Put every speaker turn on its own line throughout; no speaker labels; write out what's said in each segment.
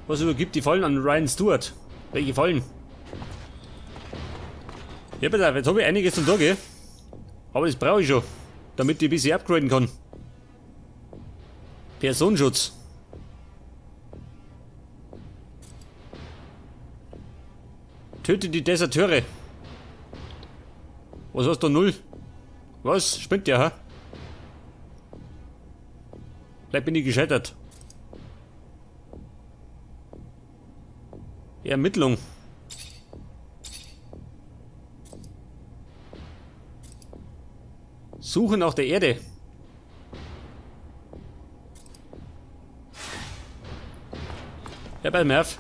Was übergibt die Fallen an Ryan Stewart? Welche Fallen? Ja, pass auf, jetzt habe ich einiges zum Tag, gell? Aber das brauche ich schon, damit ich ein bisschen upgraden kann. Personenschutz. Töte die Deserteure. Was hast du? Null? Was? Spinnt der, ha? Vielleicht bin ich gescheitert. Ermittlung. Suche nach der Erde. Ja, bei Merv.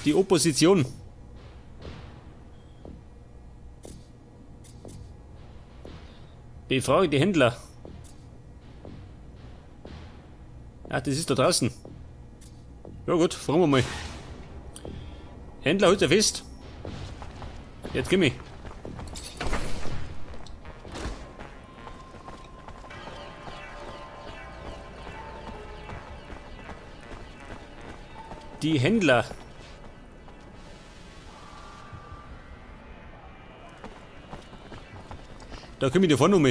Die Opposition. Befrage die Händler. Ach, das ist da draußen. Ja gut, fragen wir mal. Händler, halt er fest. Jetzt komm ich. Die Händler. Da komm ich da vorne um.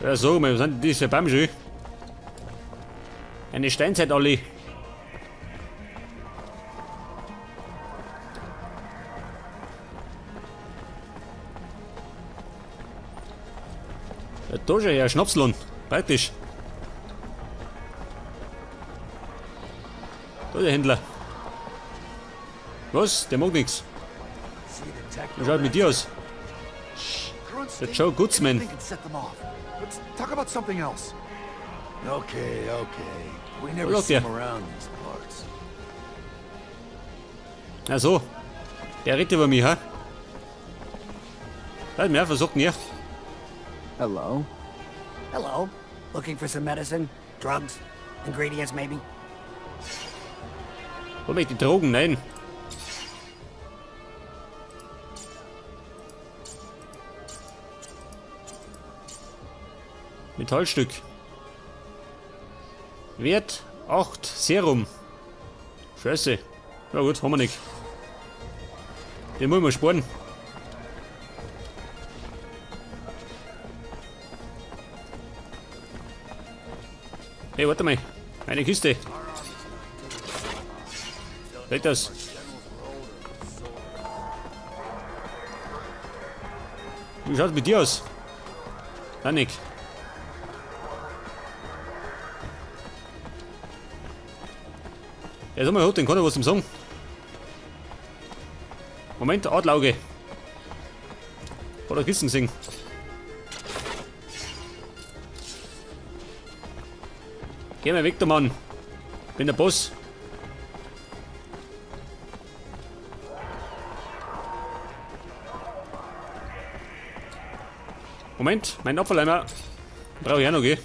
Ja, sag mal, was sind denn das für Bäume? Eine Steinzeitallee. Ja, da schon her, Schnapslon. Praktisch. Da ist der Händler. Was? Der mag nix. Wie schaut mit dir aus? Der Joe Goodsman.
Anything can set them off. Let's talk about something else.
Okay, okay. We never
Look
see
there.
'em around these parts.
Ach so. Der redet über mich, ha? Halt mir, versucht mir.
Hello.
Hello. Looking for some medicine? Drugs? Ingredients, maybe?
Wo möchte die Drogen? Nein. Metallstück. Wert 8 Serum. Scheiße. Na gut, haben wir nicht. Den muss ich mal sparen. Hey, warte mal. Meine Kiste. Weg das. Wie schaut's mit dir aus? Danik. Ja, sag mal, den kann ich was zum Sagen. Moment, Adlauge. Oder Kissen singen. Geh mal weg, der Mann. Bin der Boss. Moment, mein Abfalleimer. Brauche ich auch noch, gell?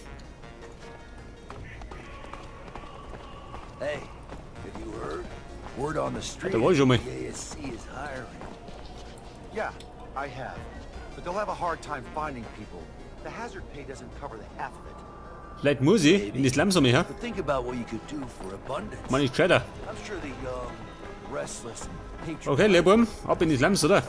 Hey, have you heard? Word on the street.
Da war ich schon mal.
The ASC is hiring.
Yeah, I have. But they'll have a hard time finding people. The hazard pay doesn't cover the half of it.
Vielleicht muss ich in die Slums um mich, ha?
But think about what you could do for abundance.
Mann, ist gescheiter.
I'm sure the young, restless, and patriotic.
Okay, Lehrbuben, ab in die Slums, oder?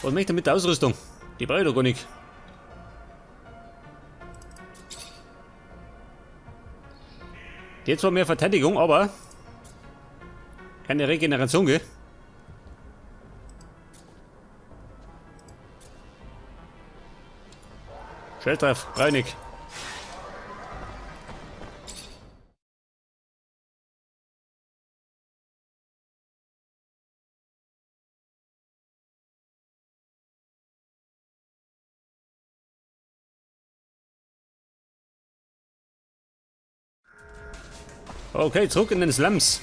Was möchte ich mit der Ausrüstung? Die brauche ich doch gar nicht. Die hat zwar mehr Verteidigung, aber keine Regeneration, gell? Scheiß drauf, brauch ich nicht. Okay, zurück in den Slums.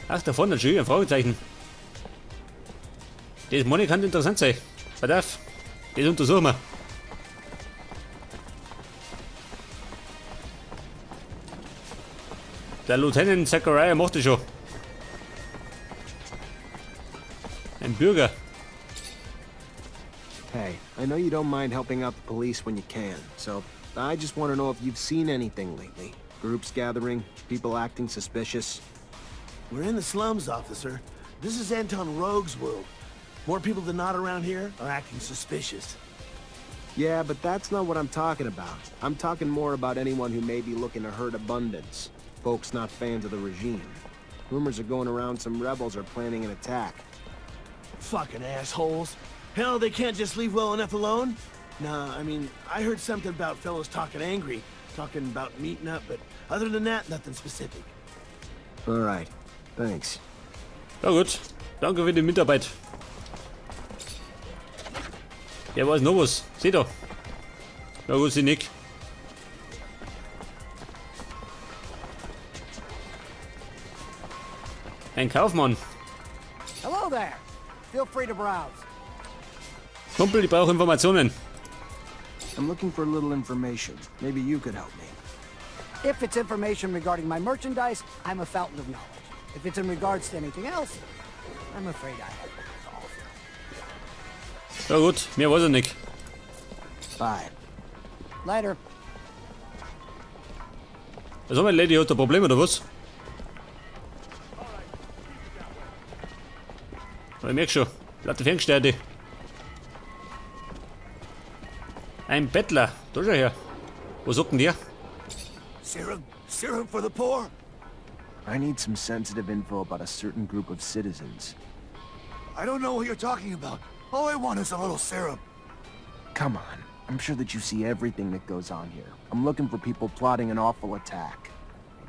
Ach, da vorne schon ein Fragezeichen. Das Money kann interessant sein. Pass auf, das untersuchen wir. Der Lieutenant Zachariah macht das schon. Ein Bürger.
Hey, I know you don't mind helping out the police when you can, so I just want to know if you've seen anything lately. Groups gathering, people acting suspicious.
We're in the slums, officer. This is Anton Rogue's world. More people than not around here are acting suspicious.
Yeah, but that's not what I'm talking about. I'm talking more about anyone who may be looking to hurt Abundance. Folks not fans of the regime. Rumors are going around some rebels are planning an attack.
Fucking assholes. Hell, they can't just leave well enough alone. Nah, I mean, I heard something about fellows talking angry, talking about meeting up, but other than that, nothing specific.
All right, thanks.
Ja gut. Danke für die Mitarbeit. Ja, weiß noch was. Seh da. Ja gut, sie nicht. Ein Kaufmann.
Hello there. Feel free to browse.
Kumpel, ich brauche Informationen.
I'm looking for a little information. Maybe you could help me.
If it's information regarding my merchandise, I'm a fountain of knowledge. If it's in regards to anything else, I'm afraid I have nothing to offer.
Ja gut, mehr weiß ich nicht.
Bye.
Later.
Also meine Lady hat ein Problem oder was? Aber ich merk schon, lauter Ferngesteuerte. Ein Bettler, da schau her. Was sagt denn der?
Serum? Serum for the poor?
I need some sensitive info about a certain group of citizens.
I don't know what you're talking about. All I want is a little serum.
Come on. I'm sure that you see everything that goes on here. I'm looking for people plotting an awful attack.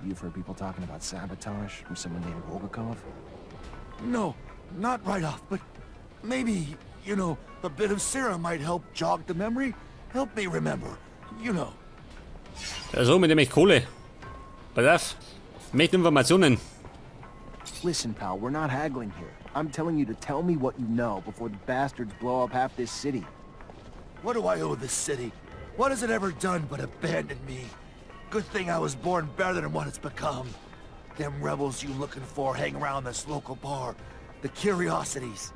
You've heard people talking about sabotage from someone named Rogakov?
No, not right off, but maybe, you know, a bit of serum might help jog the memory. Help me remember, you know.
Ja, so, mit dem ich Kohle. Pass auf. Ich möchte Informationen.
Listen, pal, we're not haggling here. I'm telling you to tell me what you know before the bastards blow up half this city.
What do I owe this city? What has it ever done but abandon me? Good thing I was born better than what it's become. Them rebels you looking for hang around this local bar. The Curiosities.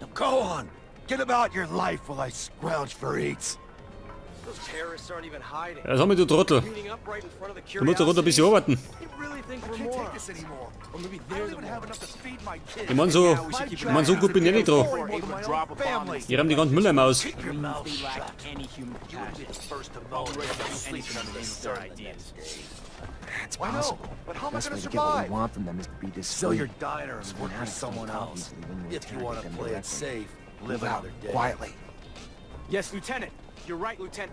Now go on! Get about your life while I scrounge for eats.
Those terrorists aren't even hiding.
Ja, sag mal, du Trottel.
Meeting up right in front of the
Du musst doch runter ein bisschen arbeiten.
They really think
I
we're
can't take
morons.
this anymore.
Or maybe
I
they're
don't
the
even have
morons.
enough to feed my kids.
Ich mein so, ich mein, so gut bin ich nicht drauf.
More than my own family.
Ich ramm die ganzen Müller aus.
Keep your mouth
They lack
shut.
any human
You would be
compassion.
the first to moan if I'm sleeping under the
Anything with their
sun the
ideas.
next day.
It's
I know,
possible.
but how am I
Best
gonna
way to get what
survive?
we want from them is to be discreet.
Sell your diner
Those
and work for
fanatics don't
someone
talk
else.
easily when you
If you
interrogate
want to
them
play it
directly.
safe, live
Move out,
another day.
quietly.
Yes, Lieutenant. You're right, Lieutenant.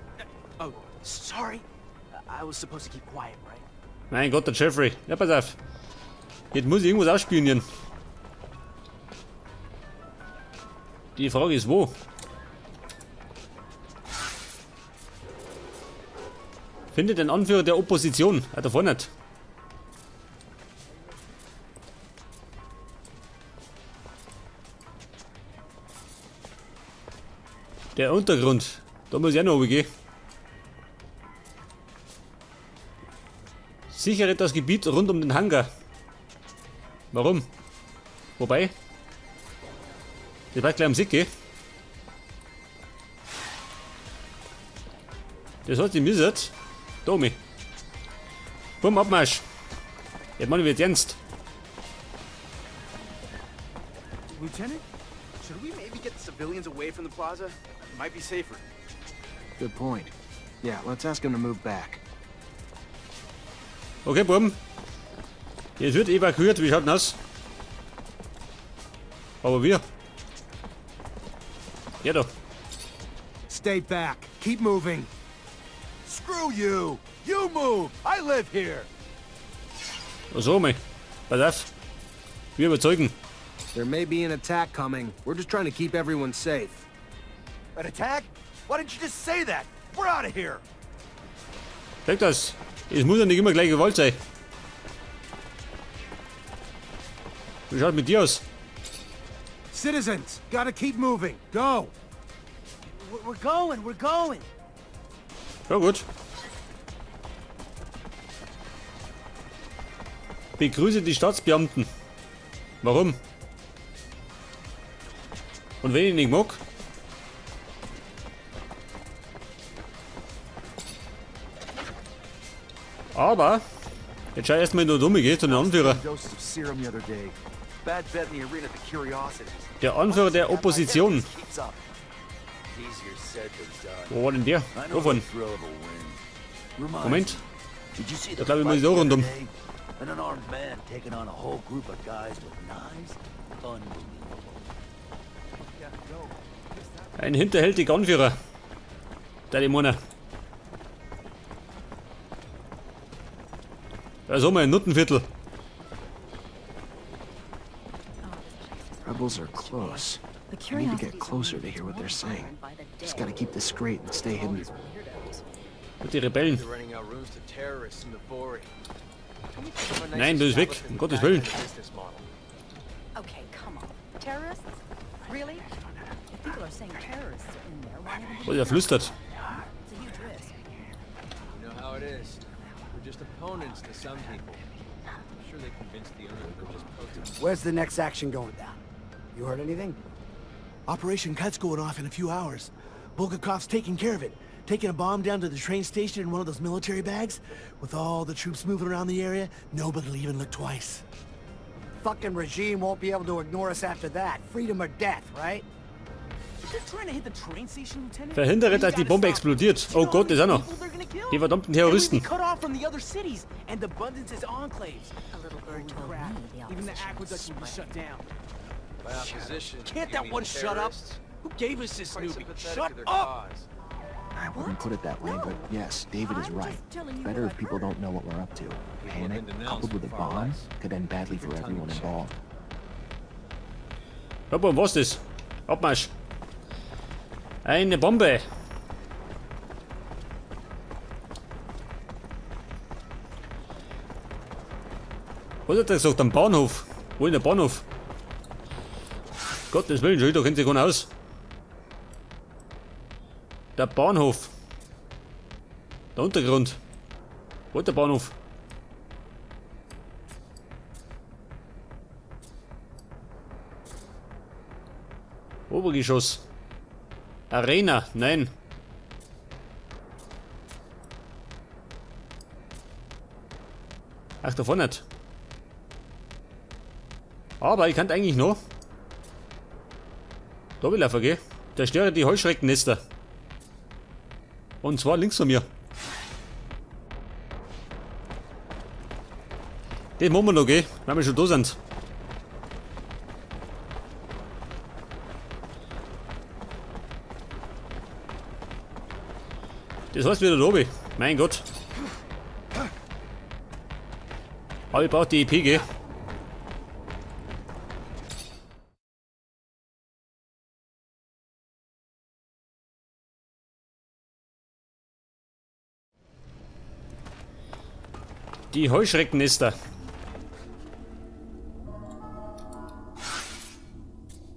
Oh, sorry. I was supposed to keep quiet, right?
Mein Gott, der Jeffrey. Ja, pass auf. Jetzt muss ich irgendwas ausspionieren. Die Frage ist, wo? Findet den Anführer der Opposition. Ah, da vorne nicht. Der Untergrund. Da muss ich auch noch runtergehen. Sichere das Gebiet rund um den Hangar. Warum? Wobei? Das war gleich am Sick, gell? Das hat die Missert. Domi. Bumm, Abmarsch. Jetzt machen wir jetzt ernst.
Lieutenant, should we maybe get the civilians away from the plaza? It might be safer.
Good point. Yeah, let's ask him to move back.
Okay, Buben. Jetzt wird evakuiert. Wie schaut denn aus? Aber wir. Ja doch.
Stay back. Keep moving.
Screw you! You move! I live here!
So, mei. Pass auf. Wir überzeugen.
There may be an attack coming. We're just trying to keep everyone safe.
An attack? Why didn't you just say that? We're out of here!
Sag das. Es muss ja nicht immer gleich Gewalt sein. Wie schaut mit dir aus?
Citizens, gotta keep moving. Go!
We're going, we're going.
Ja gut. Begrüße die Staatsbeamten. Warum? Und wenn ich nicht mag? Aber, jetzt schau ich erstmal in der Dumme, geht zu den Anführer.
Doses of serum the other day. Bad bet in the arena at the Curiosities.
Der Anführer der Opposition.
Keeps up. Easier said than done.
Wo war denn der?
I know
Davon.
the thrill of a win. Reminds
Moment.
me, Did you see
Da
the
glaub ich, muss
fight
ich da
the other
rundum.
day? An unarmed man taking on a whole group of guys with knives? Unbelievable.
Ein hinterhältiger Anführer. Der die Mona. Da ist auch mal ein Nuttenviertel.
Rebels are close. I need to get closer to hear what they're saying. Just gotta keep discreet and stay hidden.
Und die Rebellen.
They're renting out rooms to terrorists in the Bori.
Nein, das ist weg. Um Gottes Willen.
Okay, come on. Terrorists? Really? If people are saying terrorists are in there, why haven't
Oh, der flüstert.
It's a huge risk.
You know how it is. We're just opponents to some people. I'm sure they convinced the owner we're just protesters.
Where's the next action going down? You heard anything?
Operation Cut's going off in a few hours. Bulgakov's taking care of it. Taking a bomb down to the train station in one of those military bags. With all the troops moving around the area, nobody'll even look twice.
Fucking regime won't be able to ignore us after that. Freedom or death, right?
If they're trying to hit the train station, Lieutenant,
Verhindere,
we
dass die
gotta
Bombe
stop.
explodiert.
Do you
Oh
know how
Gott,
many
das auch noch.
people they're gonna kill?
Die verdammten
And we'd be
Terroristen.
cut off from the other cities and Abundance's enclaves.
A little bird
Holy
told
crap.
me the
Even the
opposition
aqueducts
was
will be
spreading.
shut down.
By opposition,
Can't
you
that
mean
one shut up?
terrorists?
Who gave us this
Quite
newbie?
sympathetic
Shut
to their
up!
cause.
I wouldn't put it that way, but yes, David is
I'm
right.
just telling you
Better
what
if
I've
people
heard.
don't know what we're up to.
People have
Panic,
been denounced
coupled with a
for far
bomb,
less.
could end badly for
Keep your tongue in
everyone
check.
involved.
Hoppa, was ist das? Abmarsch. Eine Bombe. Was hat er gesagt? Am Bahnhof. Wo ist der Bahnhof? Gottes Willen, schon wieder kennt sich keiner aus. Der Bahnhof. Der Untergrund. Wo ist der Bahnhof? Obergeschoss. Arena, nein. Ach, davon nicht. Aber ich kann eigentlich noch. Da will er gell? Zerstöre die Heuschreckennester. Und zwar links von mir. Den machen wir noch, gell? Wenn wir schon da sind. Das heißt wieder da oben. Mein Gott. Aber ich brauche die EP, gell? Die Heuschreckennester.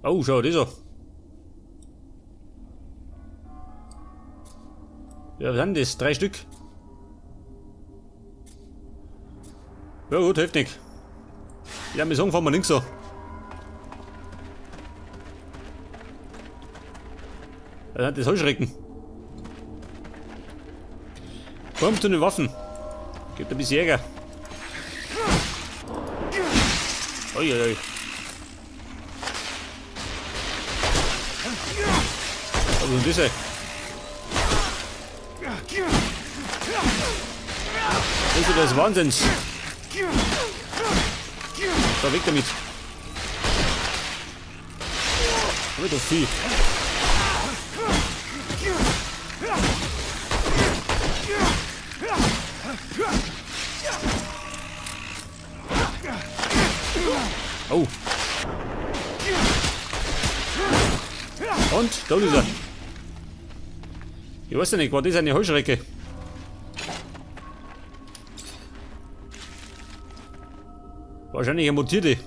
Oh, schau, das an. Ja, was sind das? 3 Stück. Ja gut, hilft nicht. Ja, wir sagen, fahren wir links so. Was sind das Heuschrecken? Komm zu den Waffen. Gibt ein bisschen Jäger. Uiuiui. Was ist denn das, ey? Das ist ja des Wahnsinns. So, weg damit. Hab ich doch viel. Oh. Und, da ist er. Ich weiß ja nicht, war das eine Heuschrecke? Wahrscheinlich eine mutierte.